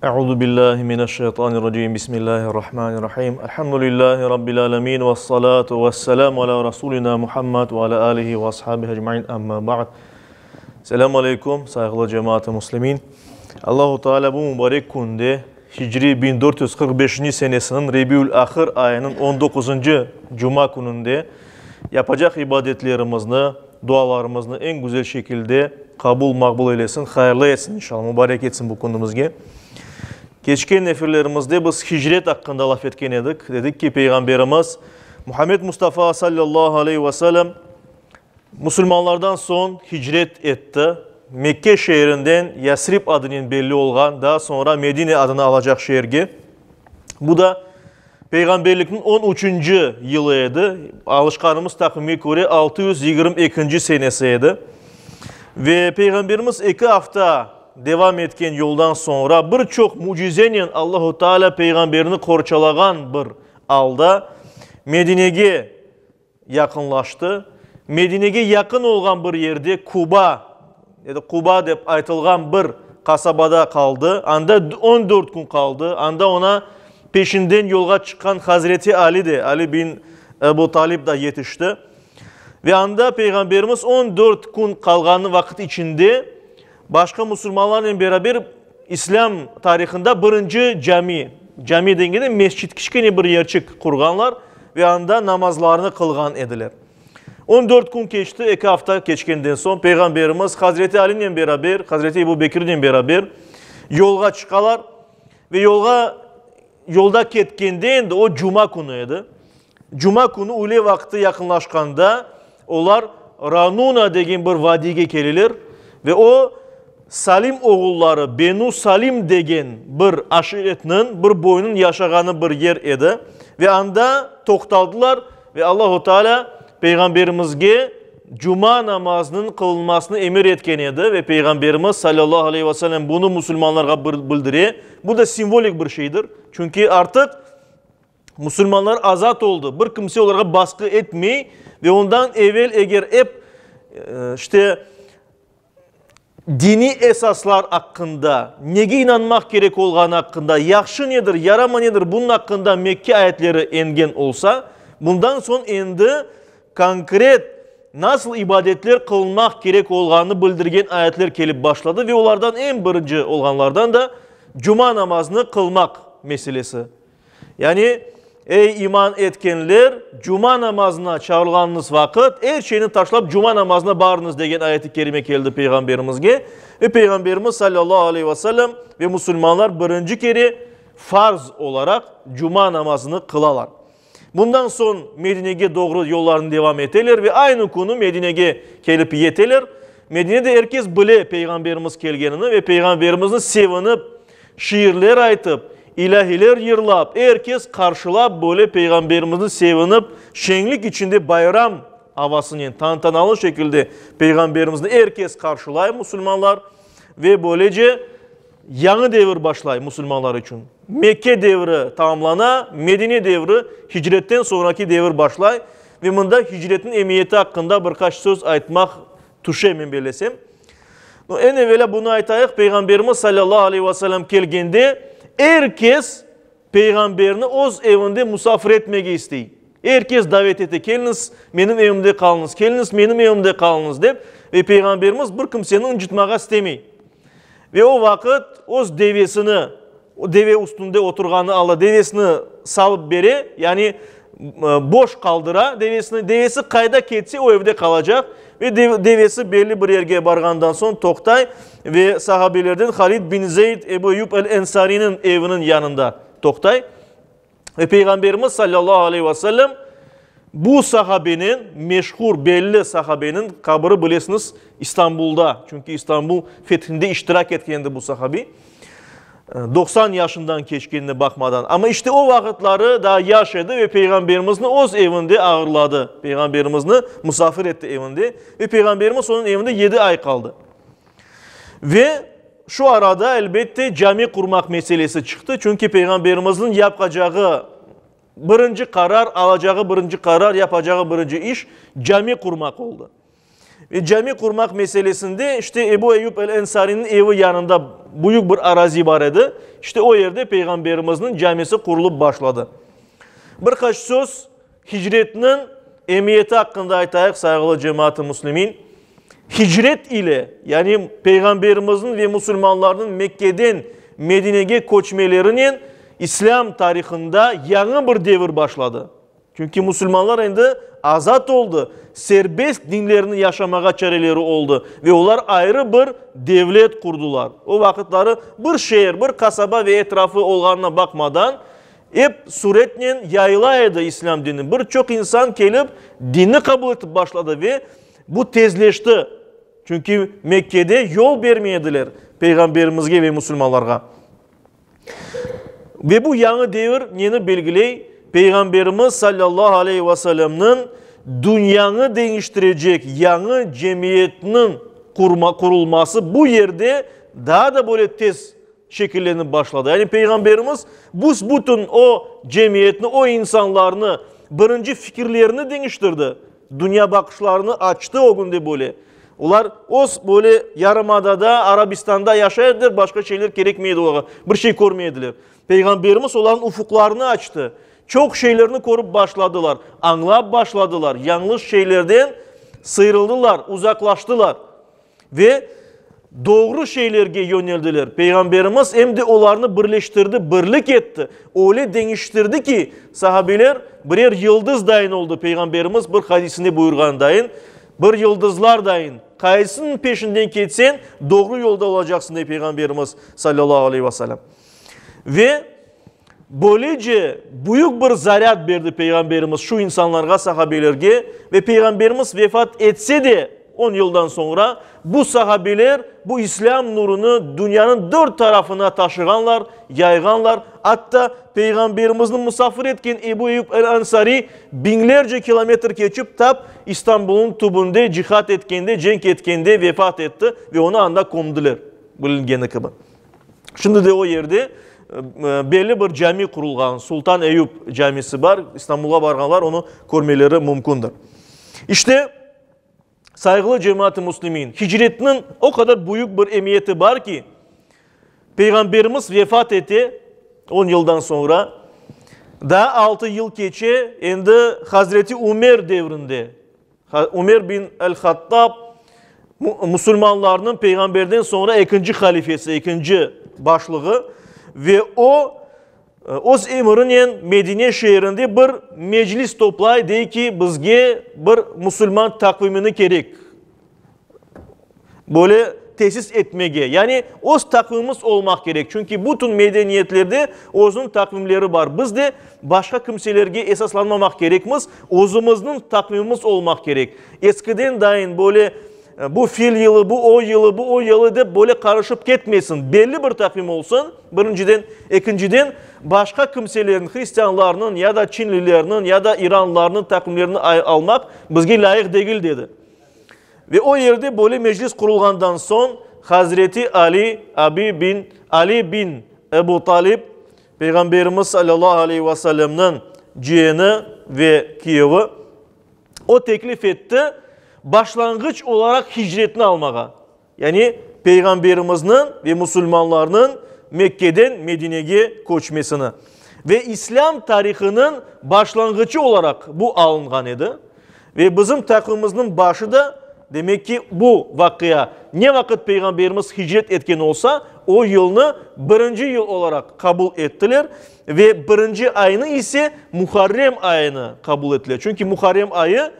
Euzu billahi mineşşeytanirracim. Bismillahirrahmanirrahim. Elhamdülillahi rabbil alamin ve salatu vesselamu ala rasulina Muhammed ve ala alihi ve ashabihi ecmaîn. Amma ba'd. Selamu aleykum, sayğılı cemaat-ı muslimin. Allahu Teala bu mübarek künde Hicri 1445 senesiniñ Rebiül-Ahır ayınıñ 19-ncı cuma kününde yapacaq ibadetlerimizni, dualarımıznı eñ güzel şekilde qabul, maqbul eylesin, hayırlı etsin, inşallah, mubarek etsin bu künümizge. Keçken efirlerimizde biz hicret aqqında laf etken edik. Dedik ki, Peyğamberimiz Muhammed Mustafa sallallahu aleyhi ve sellem musulmanlardan soñ hicret etti. Mekke şeerinden Yasrib adınen belli olğan, daa soñra Medine adını alacaq şeerge. Bu da Peyğamberlikniñ on üçünci yılı edi, alışqanımız taqvimge köre 622-nci senesi edi. Ve Peyğamberimiz eki afta devam etken yoldan soñra bir çoq mücizenen Allahu Teala Peyğamberini qorçalağan bir alda Medinege yaqınlaştı. Medinege yaqın olğan bir yerde Kuba, ya da Quba dep aytılğan bir qasabada qaldı. Anda 14 kün qaldı. Anda oña peşinden yolğa çıqqan Hazreti Ali de, Ali bin Ebu Talib da yetişti. Ve anda Peyğamberimiz 14 kün qalğanı vaqıt içinde başqa musulmanlarnen beraber İslâm tarihında birinci cami, cami degende mescit, kiçkene bir yerçik qurğanlar ve anda namazlarını qılğan ediler. 14 kün keçti, eki afta keçkenden soñ Peyğamberimiz Hazreti Alinen beraber, Hazreti Ebu Bekirnen beraber yolğa çıqalar ve yolğa yolda ketkende endi o cuma künü edi. Cuma künü üyle vaqtı yaqınlaşqanda olar Ranuna degen bir vadiyge keleler ve o Salim oğulları Benu Salim degen bir aşiretniñ, bir boynıñ yaşağanı bir yer edi ve anda toqtaldılar ve Allahu Teala Peyğamberimizge cuma namazınıñ qılınmasını emir etken edi ve Peyğamberimiz salâllahu aleyhi ve sellem bunı musulmanlarğa bildire. Bu da simvolik bir şeydir, çünki artıq Musulmanlar azat oldı, bir kimse olarğa basqı etmey ve ondan evel eger ep, işte, diniy esaslar aqqında, nege inanmaq kerek olğanı aqqında, yahşı nedir, yarama nedir, bunıñ aqqında Mekke ayetleri engen olsa, bundan soñ endi konkret nasıl ibadetler qılınmaq kerek olğanını bildirgen ayetler kelip başladı ve olardan eñ birinci olğanlardan da cuma namazını qılmaq meselesi. Yani, ey iman etkenler, cuma namazına çağırılğanıñız vaqıt, er şeyni taşlap cuma namazına barıñız degen ayet-i kerime keldi Peyğamberimizge. Ve Peyğamberimiz salâllahu aleyhi ve sellem ve musulmanlar birinci kere farz olaraq cuma namazını qılalar. Bundan soñ Medinege doğru yollarını devam eteler ve aynı künü Medinege kelip yeteler. Medinede er kes bile Peyğamberimiz kelgenini ve Peyğamberimizni sevinip, şiirler aytıp, ilâhiler yırlap, er kes qarşılap böyle Peyğamberimizni sevinip, şeñlik içinde bayram avasınen, tantanalı şekilde Peyğamberimizni er kes qarşılay musulmanlar ve böylece Yañı devir başlay musulmanlar içün. Mekke devri tamamlana, Medine devri, hicretten soñraki devir başlay ve mında hicretniñ emiyeti aqqında bir qaç söz aytmaq tüşe, men bellesem. No, eñ evelâ bunı aytayıq, Peyğamberimiz salâllahu aleyhi ve sellem kelgende er kes Peyğamberni öz evinde musafir etmege istey. Er kes davet ete, Keliñiz, menim evimde qalıñız, keliñiz, menim evimde qalıñız, dep. Ve Peyğamberimiz bir kimseni ıncıtmağa istemey. Ve o vaqıt öz devesini, deve üstünde oturğanı alda devesini salıp bere, yani boş qaldıra devesini. Devesi qayda ketse, o evde qalacaq. Ve devesi belli bir yerge barğandan soñ toqtay ve sahabelerden Halid bin Zeyd Ebu Eyyub el-Ensariniñ eviniñ yanında toqtay. Ve Peyğamberimiz sallallahu aleyhi ve sellem bu sahabeniñ, meşhur, belli sahabeniñ qabiri bilesiñiz İstanbulda, çünki İstanbul fethinde iştirak etken edi bu sahabi. 90 yaşından keçkenine baqmadan. Amma işte o vaqıtları daa yaş edi ve Peyğamberimizni öz evinde ağırladı. Peyğamberimizni musafir etti evinde ve Peyğamberimiz onıñ evinde yedi ay qaldı. Ve şu arada, elbette, cami qurmaq meselesi çıqtı, çünki Peyğamberimizniñ yapqacağı birinci qarar, alacağı birinci qarar, yapacağı birinci iş cami qurmaq oldı. Ve cami qurmaq meselesinde, işte Ebu Eyyub el-Ensariniñ evi yanında büyük bir arazi bar edi, işte o yerde Peyğamberimizniñ camisi qurulıp başladı. Bir qaç söz hicretniñ emiyeti aqqında aytayıq, sayğılı cemaat-ı müslimin. Hicret ile, yani Peyğamberimizniñ ve musulmanlarnıñ Mekkeden Medinege köçmelerinen İslâm tarihında yañı bir devir başladı. Çünki musulmanlar endi azat oldı, serbest dinlerini yaşamağa çareleri oldı ve olar ayrı bir devlet qurdular. O vaqıtları bir şeer, bir qasaba ve etrafı olğanına baqmadan, ep suretnen yayıla edi İslâm dini. Bir çoq insan kelip dinni qabul etip başladı ve bu tezleşti. Çünki Mekkede yol bermey ediler Peyğamberimizge ve musulmanlarğa. Ve bu yañı devir neni belgiley? Peyğamberimiz sallallahu aleyhi ve sellemniñ dünyanı deñiştirecek yañı cemiyetniñ qurma, qurulması bu yerde daa da böyle tez şekillenip başladı. Yani Peyğamberimiz büs-bütün o cemiyetni, o insanlarnı, birinci fikirlerini deñiştirdi, dünyabaqışlarını açtı ögünde böyle. Olar öz böyle yarımadada, Arabistanda yaşay ediler, başqa şeyler kerekmey edi olarğa, bir şey körmey ediler. Peyğamberimiz olarnıñ ufuqlarını açtı. Çoq şeylerni körip başladılar, añlap başladılar, yañlış şeylerden sıyrıldılar, uzaqlaştılar ve doğru şeylerge yöneldiler. Peyğamberimiz em de olarnı birleştirdi, birlik etti, öyle deñiştirdi ki, sahabeler birer yıldız dayın oldı, Peyğamberimiz bir hadisinde buyurğanı dayın, Bir yıldızlar dayın, qaysınıñ peşinden ketseñ, doğru yolda olacaqsıñ, dey Peyğamberimiz, salâllahu aleyhi ve selâm. Ve böylece büyük bir zarâd berdi Peyğamberimiz şu insanlarğa, sahabelerge, ve Peyğamberimiz vefat etse de, on yıldan soñra, bu sahabeler bu İslâm nurunı dünyanıñ dört tarafına taşığanlar, yayğanlar, atta Peyğamberimizni musafir etken Ebu Eyyub el-Ansari biñlerce kilometr keçip tap İstanbulnıñ tübünde cihad etkende, cenk etkende vefat etti ve onı anda kömdiler, bilingeni kibi. Şimdi de o yerde belli bir cami qurulğan, Sultan Eyüp camisi bar, İstanbulğa barğanlar onı körmeleri mümkündir. İşte, Sayğılı cemaat-ı müslimin, hicretniñ o qadar büyük bir emiyeti bar ki, Peyğamberimiz vefat ete on yıldan soñra, daa altı yıl keçe, endi Hazreti Ümer devrinde, Ümer bin el-Hattab, musulmanlarnıñ Peyğamberden soñra ekinci halifesi, ekinci başlığı ve o, Öz emirinen Medine şeerinde bir meclis toplay, dey ki, bizge bir musulman taqvimini kerek, böyle tesis etmege, yani öz taqvimimiz olmaq kerek, çünki bütün medeniyetlerde özüniñ taqvimleri bar, biz de başqa kimselerge esaslanmamaq kerekmiz, özümizniñ taqvimimiz olmaq kerek. Eskiden dayın böyle Bu fil yılı, bu o yılı, bu o yılı dep böyle qarışıp ketmesin. Belli bir taqvim olsun, birinciden. Ekinciden, başqa kimselerniñ, hristianlarnıñ ya da çinlilerniñ, ya da iranlılarnıñ taqvimlerini almaq bizge lâyıq degil, dedi. Ve o yerde böyle meclis qurulğandan soñ, Hazreti Ali, Abi bin, Ali bin Ebu Talib, Peyğamberimiz salâllahu aleyhi ve sellemniñ ciyeni ve kiyevi, O teklif etti, başlanğıç olaraq hicretni almağa, yani Peyğamberimizniñ ve musulmanlarnıñ Mekkeden Medinege köçmesini. Ve İslâm tarihınıñ başlanğıçı olaraq bu alınğan edi. Ve bizim taqvimimizniñ başı da, demek ki, bu vaqia. Ne vaqıt Peyğamberimiz hicret etken olsa, o yılnı birinci yıl olaraq qabul ettiler. Ve birinci aynı ise Muharrem ayını qabul etile. Çünki Muharrem ayı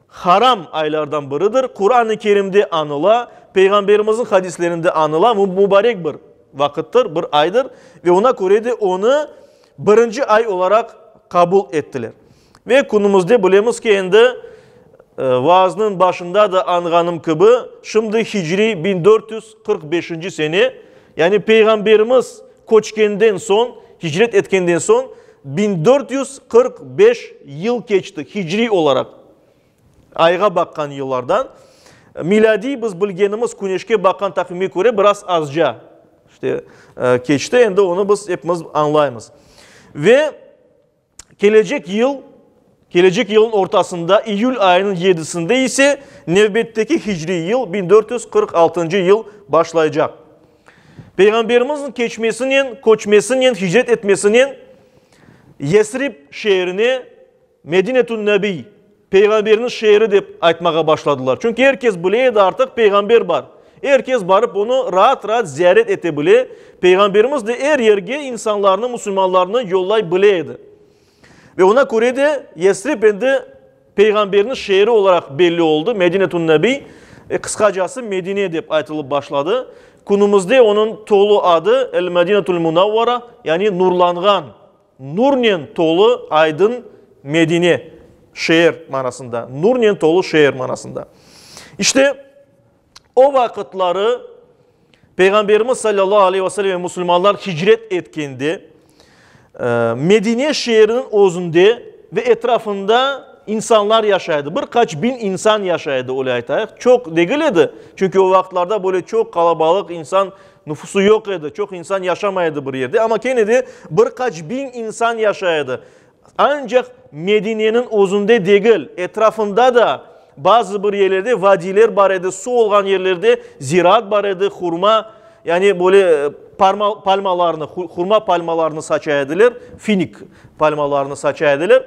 haram aylardan biridir. Quran-ı Kerimde añıla, Peyğamberimizniñ hadislerinde añıla, mubarek bir vaqıttır, bir aydır. Ve ona köre de onı birinci ay olaraq qabul ettiler. Ve künümizde bilemiz ki, endi vaaznıñ başında da añğanım kibi, şimdi hicriy 1445-nci sene, yani Peyğamberimiz köçkenden soñ, hicret etkenden soñ 1445 yıl keçti, hicriy olaraq, ayğa baqqan yıllardan. Milâdiy biz bilgenimiz küneşke baqqan taqvimge köre biraz azca, işte, keçti, endi onı biz epimiz añlaymız. Ve. Kelecek yıl. Kelecek yılnıñ ortasında, iyül ayınıñ yedisinde ise nevbetteki hicriy yıl, 1446 yıl başlaycaq. Peyğamberimizniñ keçmesinen, köçmesinen, hicret etmesinen Yesrib şeerine Medinetün-Nebiy, Peyğamberniñ şeeri dep aytmağa başladılar. Çünki er kes bile edi, artıq Peyğamber bar. Er kes barıp onı raat-raat ziyaret ete bile. Peyğamberimiz de er yerge insanlarnı, musulmanlarnı yollay bile edi. Ve ona köre de Yesrib endi Peyğamberniñ şeeri olaraq belli oldı, Medinetün-Nebiy, qısqacası Medine dep aytılıp başladı. Künümizde onıñ tolu adı El-Medinetül-Munavvara, yani nurlanğan, nurnen tolu aydın Medine, şeer manasında, nurnen tolu şeer manasında. İşte, o vaqıtları Peyğamberimiz sallallahu aleyhi ve sellem ve musulmanlar hicret etkende, Medine şeeriniñ özünde ve etrafında insanlar yaşay edi. Bir qaç biñ insan yaşay edi, öyle aytayıq. Çoq degil edi, çünki o vaqıtlarda böyle çoq qalabalıq insan nüfusı yoq edi, çoq insan yaşamay edi bir yerde. Amma kene de bir qaç biñ insan yaşay edi. Ancaq Medineniñ özünde degil, etrafında da bazı bir yerlerde vadiyler bar edi, suv olğan yerlerde ziraat bar edi, hurma, yani böyle parma, palmalarnı, hurma palmalarını saça ediler, finik palmalarını saça ediler.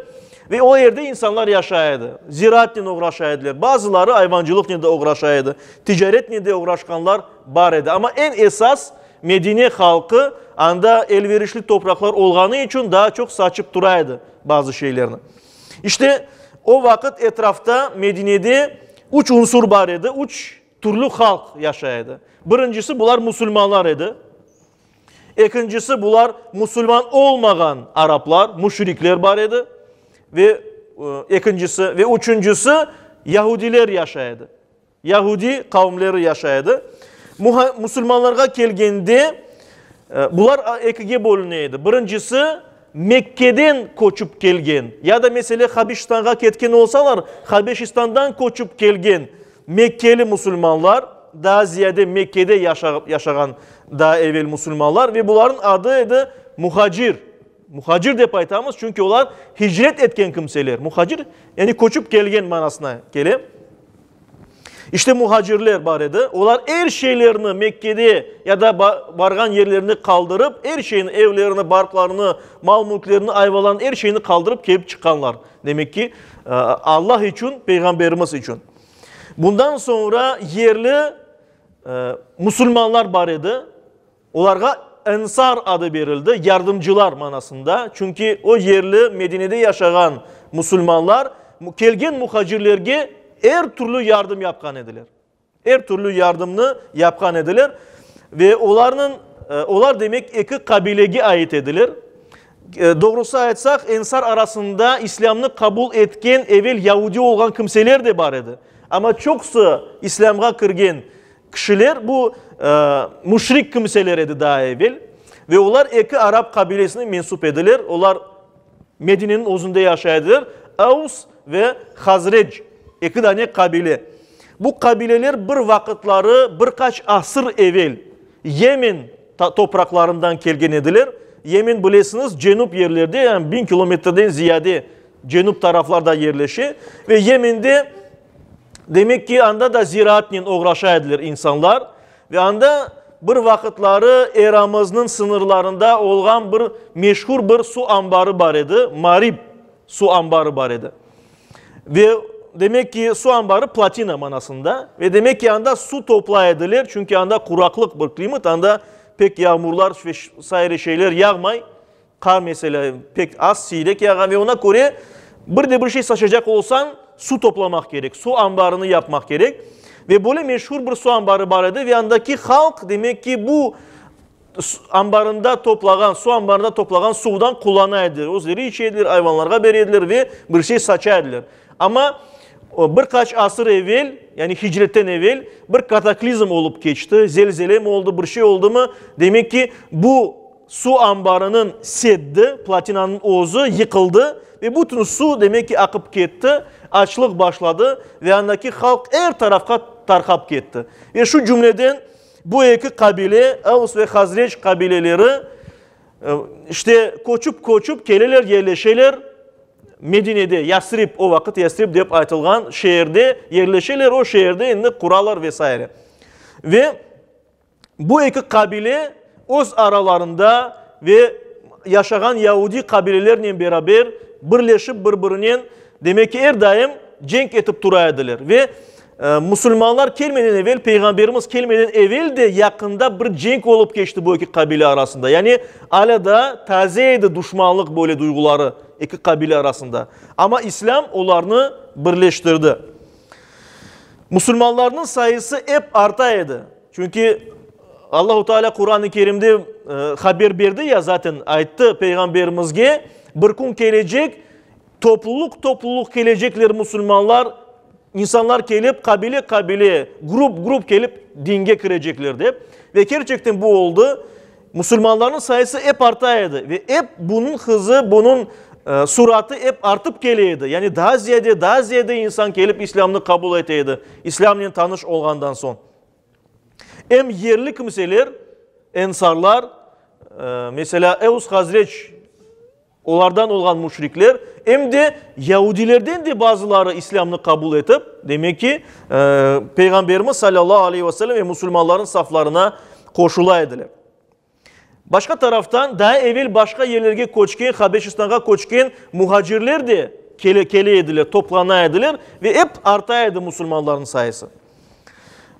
Ve o yerde insanlar yaşay edi, ziraatnen oğraşa ediler, bazıları ayvancılıqnen de oğraşa edi, ticaretnen de oğraşqanlar bar edi. Amma eñ esas Medine halqı anda elverişli topraqlar olğanı içün daa çoq saçıp tura edi bazı şeylerni. İşte, o vaqıt etrafta, Medinede üç unsur bar edi, üç türlü halq yaşay edi. Birincisi, bular musulmanlar edi. Ekincisi, bular musulman olmağan araplar, müşrikler bar edi. Ve ekincisi, ve üçüncisi, yahudiler yaşay edi. Yahudi qavimleri yaşay edi. Musulmanlarğa kelgende, bular ekige bölüne edi. Birincisi, Mekkeden köçip kelgen, ya da, mesele, Habeşistanğa ketken olsalar, Habeşistandan köçip kelgen mekkeli musulmanlar, daa ziyade Mekkede yaşağan daa evel musulmanlar, ve bularnıñ adı edi muhacir. Muhacir dep aytamız, çünki olar hicret etken kimseler. Muhacir, yani köçip kelgen manasına kele. İşte muhacirler bar edi. Olar er şeylerini Mekkede ya da barğan yerlerinde qaldırıp, er şeyni, evlerini, barqlarını, mal-mülklerini, ayvalarını, er şeyni qaldırıp kelip çıqqanlar. Demek ki, Allah içün, Peyğamberimiz içün. Bundan soñra yerli musulmanlar bar edi. Olarğa Ensar adı berildi, yardımcılar manasında, çünki o yerli Medinede yaşağan musulmanlar kelgen muhacirlerge er türlü yardım yapqan ediler. Er türlü yardımnı yapqan ediler ve olarnıñ, olar demek eki qabilege ait ediler. Doğrusı aytsaq, Ensar arasında İslâmnı qabul etken evel yaudi olğan kimseler de bar edi. Amma çoqusı İslâmğa kirgen Kişiler bu müşrik kimseler edi daa evel ve olar eki arap qabilesine mensüp ediler, olar Medineniñ özünde yaşay ediler, Avs ve Hazrec, eki dane qabile. Bu qabileler bir vaqıtları, bir qaç asır evel Yemen topraqlarından kelgen ediler. Yemen, bilesiñiz, cenüp yerlerde, yani biñ kilometrden ziyade cenüp taraflarda yerleşe ve Yemende, Demek ki, anda da ziraatnen oğraşa ediler insanlar ve anda bir vaqıtları eramıznıñ sıñırlarında olğan bir meşhur bir su anbarı bar edi, Marib su anbarı bar edi. Ve demek ki, su anbarı plotina manasında ve demek ki, anda su toplay ediler, çünki anda quraqlıq bir klimat, anda pek yağmurlar ve saire şeyler yağmay, Qar, meselâ, pek az, siyrek yağa ve oña köre bir de bir şey saçacaq olsañ, su toplamaq kerek, su anbarını yapmaq kerek. Ve böyle meşhur bir su anbarı bar edi ve andaki halq, demek ki, bu anbarında toplağan, su anbarında toplağan suvdan qullana ediler. Özleri içe ediler, ayvanlarğa bere ediler ve bir şey saça ediler. Amma bir qaç asır evel, yani hicretten evel, bir kataklizm olıp keçti, zelzele mi oldı, bir şey oldımı, demek ki, bu Su anbarınıñ seddi, plotinanıñ özü yıqıldı ve bütün su, demek ki, aqıp ketti, açlıq başladı ve andaki halq er tarafqa tarqap ketti. Ve şu cümleden bu eki qabile, Avs ve Hazrec qabileleri, işte, köçüp-köçüp keleler, yerleşeler. Medinede, Yasrib, o vaqıt Yasrib dep aytılğan şeerde yerleşeler, o şeerde endi quralar ve saire. Ve bu eki qabile öz aralarında ve yaşağan yaudiy qabilelernen beraber birleşip bir-birinen, demek ki, er daim cenk etip tura ediler. Ve musulmanlar kelmeden evel, Peyğamberimiz kelmeden evel de yaqında bir cenk olıp keçti bu eki qabile arasında. Yani alâ daa taze edi duşmanlıq böyle duyğuları eki qabile arasında. Amma İslâm olarnı birleştirdi. Musulmanlarnıñ sayısı ep arta edi. Çünki Allahu Teala Quran-ı Kerimde haber berdi ya, zaten ayttı Peyğamberimizge, bir kün kelecek, topluluq-topluluq kelecekler musulmanlar, insanlar kelip, qabile-qabile, grup-grup kelip dinge kirecekler dep. Ve kerçekten bu oldı. Musulmanlarnıñ sayısı ep arta edi ve ep bunıñ hızı, bunıñ suratı ep artıp kele edi. Yani daa ziyade, daa ziyade insan kelip İslâmnı qabul ete edi, İslâmnen tanış olğandan soñ. Em yerli kimseler, ensarlar, meselâ, Eus-Hazrec, Olardan olğan müşrikler, em de yaudilerden de bazıları İslâmnı qabul etip, demek ki, Peyğamberimiz salâllahu aleyhi ve sellem ve musulmanlarnıñ saflarına qoşula ediler. Başqa taraftan, daa evel başqa yerlerge köçken, Habeşistanğa köçken muhacirler de kele, kele ediler, toplana ediler ve ep arta edi musulmanlarnıñ sayısı.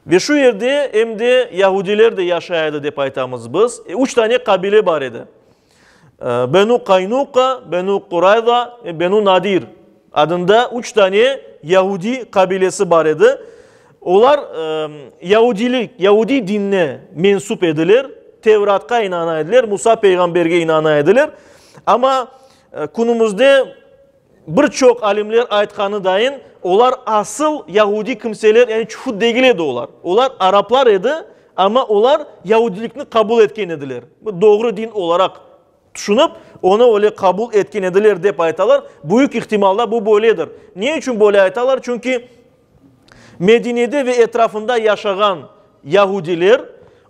Ve şu yerde em de yahudiler de yaşay edi, dep aytamız biz. Üç tane qabile bar edi. Benu Qaynuqa, Benu Qurayza ve Benu Nadir adında üç tane yahudiy qabilesi bar edi. Olar yahudilik, yahudiy dinine mensup ediler, Tevratqa inana ediler, Musa peyğamberge inana ediler. Amma künümizde bir çoq alimler aytqanı dayın, olar asıl yahudiy kimseler, yani çufut degil edi olar. Olar araplar edi, amma olar yahudilikni qabul etken ediler. Bu doğru din olaraq tüşünip, onı öyle qabul etken ediler dep aytalar. Büyük ihtimalda bu böyledir. Ne içün böyle aytalar? Çünki Medinede ve etrafında yaşağan yahudiler,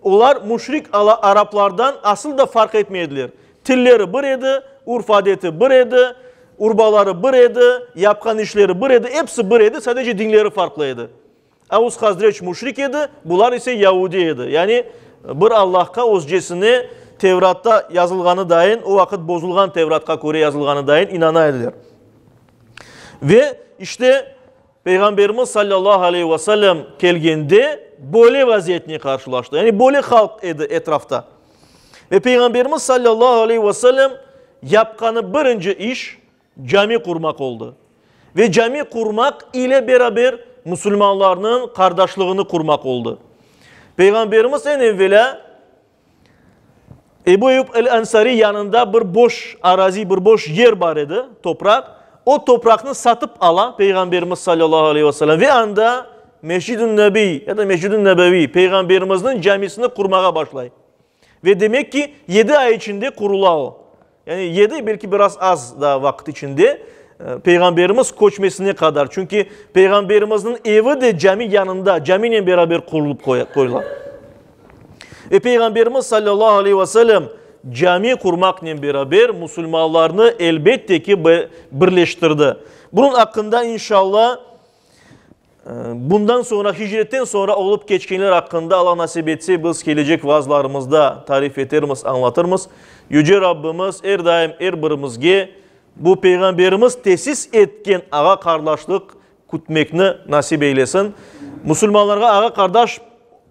olar müşrik araplardan asıl da farq etmey ediler. Tilleri bir edi, urf-adeti bir edi, urbaları bir edi, yapqan işleri bir edi, episi bir edi, sadece dinleri farqlı edi. Avs-Hazrec müşrik edi, bular ise yaudi edi. Yani bir Allahqa özcesine Tevratta yazılğanı dayın, o vaqıt bozulğan Tevratqa köre yazılğanı dayın inana ediler. Ve işte Peyğamberimiz sallallahu aleyhi ve sellem kelgende böyle vaziyetnen qarşılaştı. Yani böyle halq edi etrafta. Ve Peyğamberimiz sallallahu aleyhi ve sellem yapqanı birinci iş cami qurmaq oldı. Ve cami qurmaq ile beraber musulmanlarnıñ qardaşlığını qurmaq oldı. Peyğamberimiz eñ evvelâ Ebu Eyyub el-Ensari yanında bir boş arazi, bir boş yer bar edi, topraq. O topraqnı satıp ala Peyğamberimiz sallallahu aleyhi ve sellem ve anda Mescid-ün Nebi ya da Mescid-ün Nebevi, Peyğamberimizniñ camisini qurmağa başlay. Ve demek ki, yedi ay içinde qurula o. Yani yedi, belki biraz az da vaqıt içinde, Peyğamberimiz köçmesine qadar. Çünki Peyğamberimizniñ evi de cami yanında, caminen beraber qurulıp qoyula. Ve Peyğamberimiz sallallahu aleyhi ve sellem cami qurmaqnen beraber musulmanlarnı elbette ki birleştirdi. Bunıñ aqqında inşallah Bundan soñra, hicretten soñra olıp keçkenler aqqında Alla nasip etse biz kelecek vaazlarımızda tarif etermiz, añlatırmız. Yüce Rabbimiz er daim er birimizge bu Peyğamberimiz tesis etken ağa-qardaşlıq kütmekni nasip eylesin. Musulmanlarğa ağa-qardaş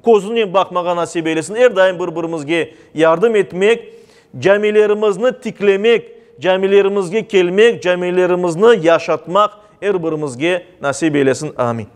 közünen baqmağa nasip eylesin. Er daim bir-birimizge yardım etmek, camilerimizni tiklemek, camilerimizge kelmek, camilerimizni yaşatmaq er birimizge nasip eylesin. Amin.